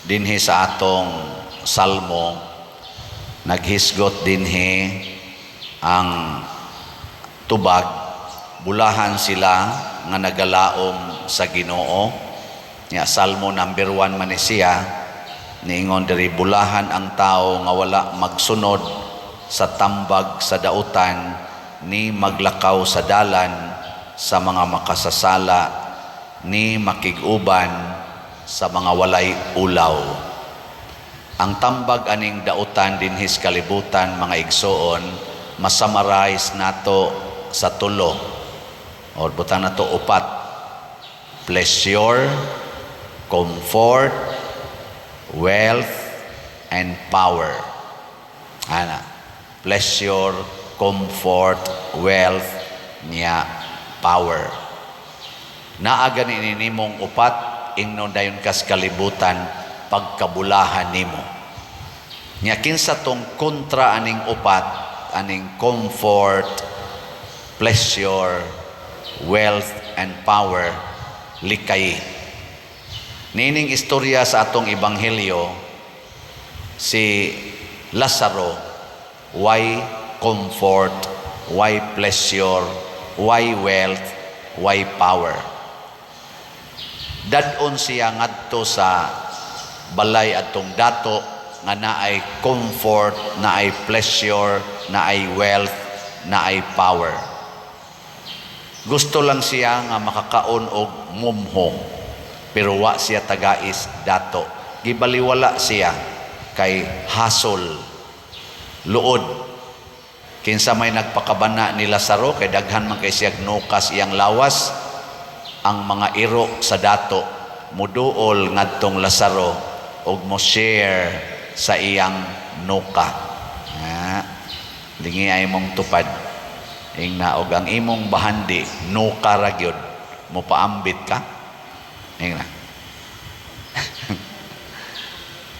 Dinhi sa atong salmo, naghisgot dinhi ang tubag: "Bulahan sila nga nagalaom sa Ginoo." Nya Salmo number 1 man ni siya. Niingon diri, "Bulahan ang tao nga wala magsunod sa tambag sa dautan, ni maglakaw sa dalan sa mga makasasala, ni makig-uban sa mga walay ulaw." Ang tambag aning dautan dinhis kalibutan, mga igsoon, ma-summarize nato sa tulo or butang nato upat: pleasure, comfort, wealth, and power. Ana, pleasure, comfort, wealth, nya power. Naa gani ni nimong upat, ingnon dayon kas kalibutan, pagkabulahan nimo. Nya kinsa tong kontra aning upat, aning comfort, pleasure, wealth, and power? Likay. Niining istorya sa atong ebanghelyo, si Lazaro, why comfort, why pleasure, why wealth, why power. Dad-on siya ngadto sa balay atong dato nga naay comfort, naay pleasure, naay wealth, naay power. Gusto lang siya nga makakaon og mumho, pero wa siya tagais dato. Gibaliwala siya kay hasol, luod. Kinsa may nagpakabana ni Lazaro, kay daghan man kay siyag nukas iyang lawas? Ang mga iro sa dato, muduol ngadtong Lazaro og mo share sa iyang nuka. Ha? Lingi ay mong tupad. Ingna og ang imong bahandi nuka ra gyud, mo paambit ka? Ingna.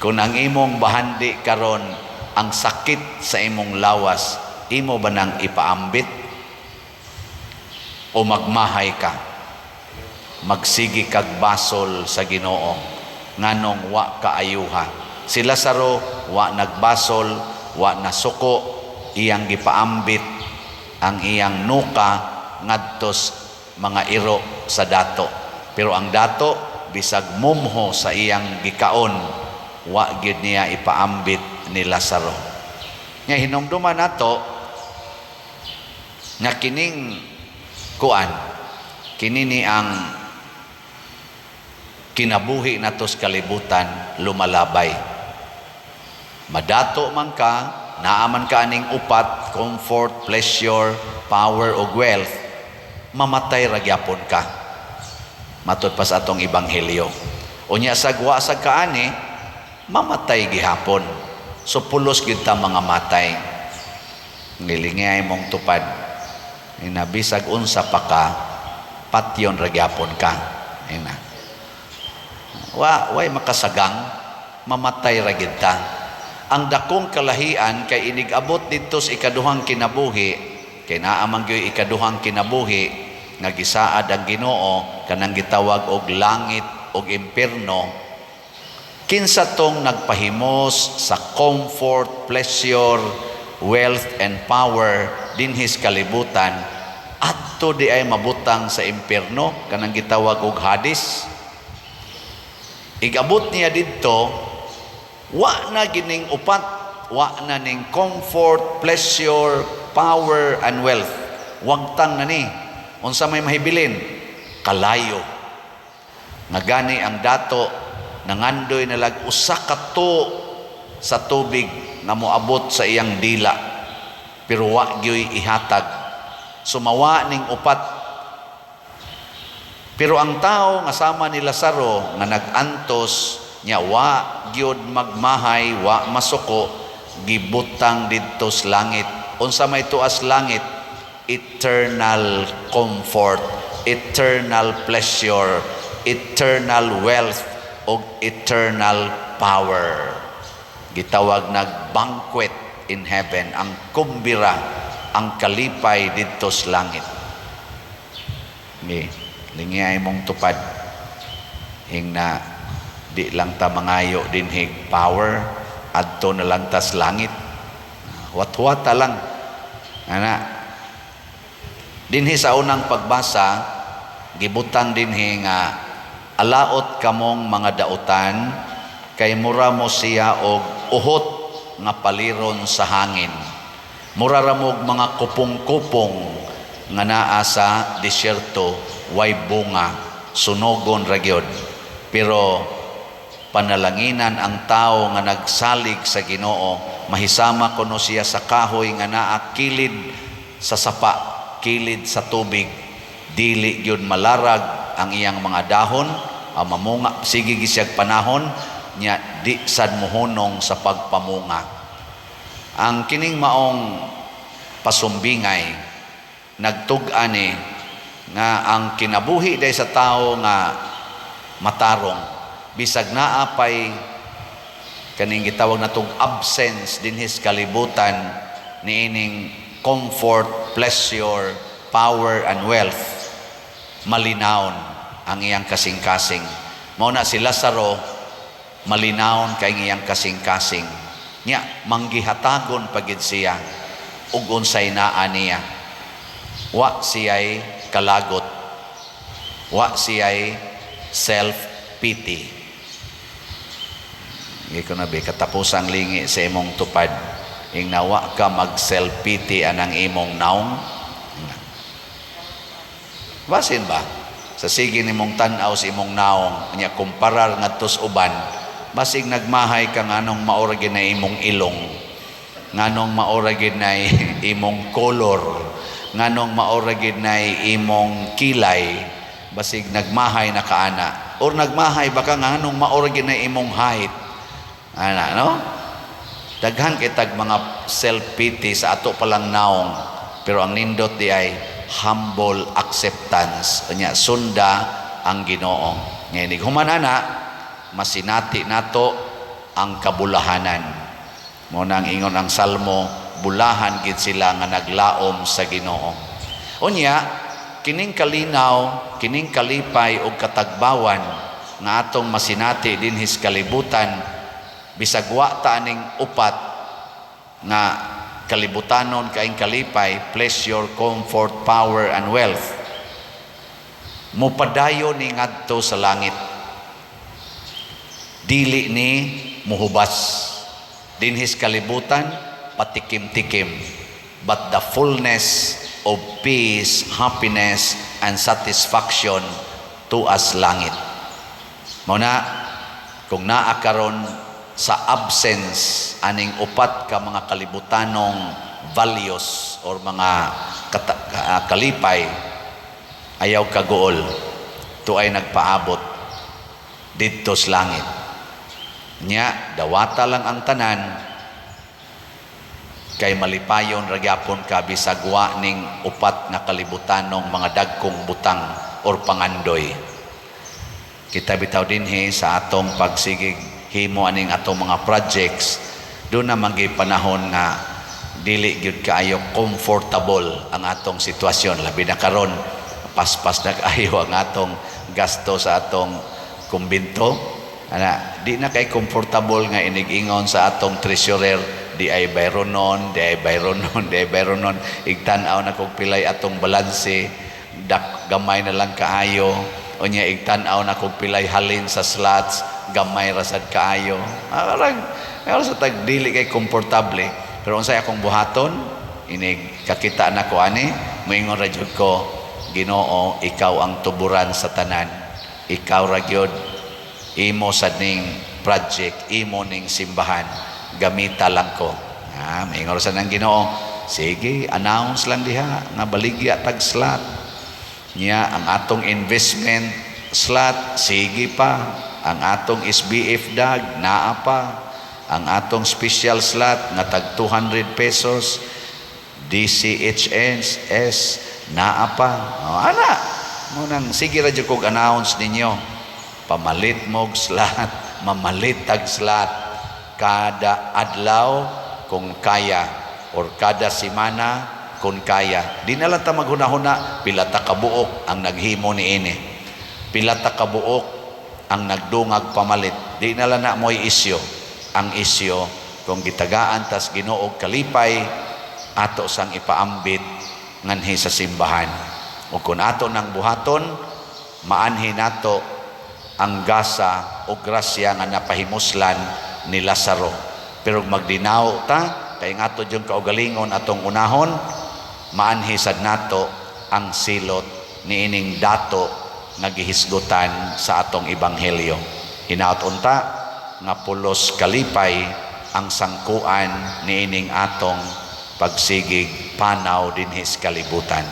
Kung ang imong bahandi karon ang sakit sa imong lawas, imo ba nang ipaambit? O magmahay ka? Magsigi kag basol sa Ginoo nganong wa kaayuha. Si Lazaro wa nagbasol, wa nasuko, iyang gipaambit ang iyang nuka ngadtos mga iro sa dato. Pero ang dato, bisag mumho sa iyang gikaon, wa gyud niya ipaambit ni Lazaro. Nga hinumduman nato nga kining kuan, kini ni ang kinabuhi nato sa kalibutan, lumalabay. Madato man ka, naa man ka aning upat, comfort, pleasure, power ug wealth, mamatay ra gyapon ka. Matud pa sa atong ebanghelyo. Unya sa wa sa kaani, mamatay gihapon. So pulos gyud ta mga matay. Ngilingay mong tupad. Ina, bisag unsa pa ka, patyon ra gyapon ka. Ina. Wa way makasagang, mamatay ra gyud ta. Ang dakong kalahian kay inig-abot didto sa ikaduhang kinabuhi, kay naa man gyud ikaduhang kinabuhi nga gisaad ang Ginoo, kanang gitawag og langit og impierno. Kinsa tong nagpahimos sa comfort, pleasure, wealth and power dinhis kalibutan, adto di ay mabutang sa impierno, kanang gitawag og Hades. Igabot niya didto, wa na gining upat, wa na ning comfort, pleasure, power and wealth. Wagtang na ni. Unsa may mahibilin? Kalayo. Nga gani ang dato nangandoy na lag usa ka to sa tubig nga moabot sa iyang dila, pero wa gyoy ihatag. Sumawa ning upat. Pero ang tao nga sama ni Lazaro nga nag-antos nya wa gyud magmahay, wa masuko, gibutang didto sa langit. Unsa may tuas langit? Eternal comfort, eternal pleasure, eternal wealth ug eternal power. Gitawag nag banquet in heaven, ang kumbira, ang kalipay didto sa langit. Ni lingiyay mong tupad. Ingna. Di lang ta mangayo dinhig power, adto na lang tas langit. Huwat-huwata lang. Ana. Dinhi sa unang pagbasa, gibutang dinhi nga alaot kamong mga dautan kay mura mo siya og uhot nga paliron sa hangin. Mura ra mo'g mga kupong-kupong nga naa sa disyerto, way bunga, sunogon ra gyud. Pero panalanginan ang tao nga nagsalig sa Ginoo, mahisama kuno siya sa kahoy nga naa kilid sa sapa, kilid sa tubig. Dili gyud malarag ang iyang mga dahon, ang mamunga sige gyud siyag panahon nya, di sad mohunong sa pagpamunga. Ang kining maong pasumbingay nagtug-an ni nga ang kinabuhi day sa tao nga matarong, bisag naa pay kaning gitawag natong absence dinhi sa kalibutan niining comfort, pleasure, power and wealth, malinawon ang iyang kasing-kasing. Mao na si Lazaro, malinawon kay iyang kasing-kasing. Nya manggihatagon pa gid siya ug unsay naa niya. Wa siya'y kalagot. Wa siya'y self-pity. Hindi ko na bi katapusang lingi sa imong tupad. Ing nawa ka mag self-pity anang imong naong. Basin ba? Sa sige nimong tan-aw sa imong naong, nya kumparar ngadto sa uban, basig nagmahay ka nganong mao ra gyud na imong ilong, nganong mao ra gyud na imong color, nganong mao ra gyud na imong kilay, basig nagmahay na kaana. Or nagmahay baka nganong mao ra gyud na imong height. Ana, no? Daghan kitag mga self-pity sa ato palang naong. Pero ang nindot di ay humble acceptance. Nya sunda ang Ginoo. Ngayon, human ana, masinati nato ang kabulahanan. Mao nang ingon ang Salmo, bulahan gid sila nga naglaom sa Ginoo. Unya, kining kalinaw, kining kalipay og katagbawan nga atong masinati dinhi sa kalibutan, bisag wa ta aning upat nga kalibutanon kaing kalipay, pleasure, comfort, power and wealth, mupadayon ni ngadto sa langit. Dili ni muhubas. Dinhi sa kalibutan, patikim-tikim, but the fullness of peace, happiness and satisfaction to us langit. Mao na kung naa karon sa absence aning upat ka mga kalibutanong values or mga kalipay, ayaw kaguol, tuay nagpaabot didto sa langit. Nya dawata lang ang tanan kay malipayon ra gyapon ka bisag wa ning upat nga kalibutanong mga dagkong butang or pangandoy. Kita bitaw dinhi sa atong pagsigig himo aning atong mga projects, doon na man gyud panahon nga dili gyud kaayo comfortable ang atong sitwasyon, labi na karon paspas na kaayo ang atong gasto sa atong kumbinto. Ana, di na kay comfortable nga inig-ingon sa atong treasurer, di ay bayronon, di ay bayronon, di ay bayronon. Igtan-aw na kog pilay atong balanse, dak gamay na lang kaayo. Unya igtan-aw na kog pilay halin sa slots, gamay ra sad kaayo. Arang pero sa tag dili kay komportable. Pero unsay akong buhaton, inig kakita na ko ani, moingon ra jud ko, "Ginoo, ikaw ang tuburan sa tanan. Ikaw ra gyud, imo sad ning project, imo ning simbahan, gamita lang ko." Ah, moingon ra sa nang Ginoo, sige, announce lang diha nga baligya tag slot. Nya ang atong investment slot, sige pa. Ang atong SBF dag, naa pa. Ang atong special slot nga tag 200 pesos, DCHS, S, naa pa. O, ana, mao nang sige ra jud kog announce ninyo. Pamalit mo'g slot, mamalit tag slot kada adlaw kung kaya or kada semana kung kaya. Di na lang ta maghuna-huna pila ta kabuok ang naghimo niini. Pila ta kabuok Ang nagdungag pamalit, di na lang na mo'y isyo. Ang isyo kung gitagaan tas Ginoo og kalipay, ato sang ipaambit nganhi sa simbahan. O kung ato nang buhaton, maanhi nato ang gasa o grasya nga napahimuslan ni Lazaro. Pero magdinaw ta, kay nga ato yung kaugalingon atong unahon, maanhi sad nato ang silot niining dato nga gihisgutan sa atong ebanghelyo. Hinaot unta nga pulos kalipay ang sangkuan niining atong pagsigig panaw dinhi sa kalibutan.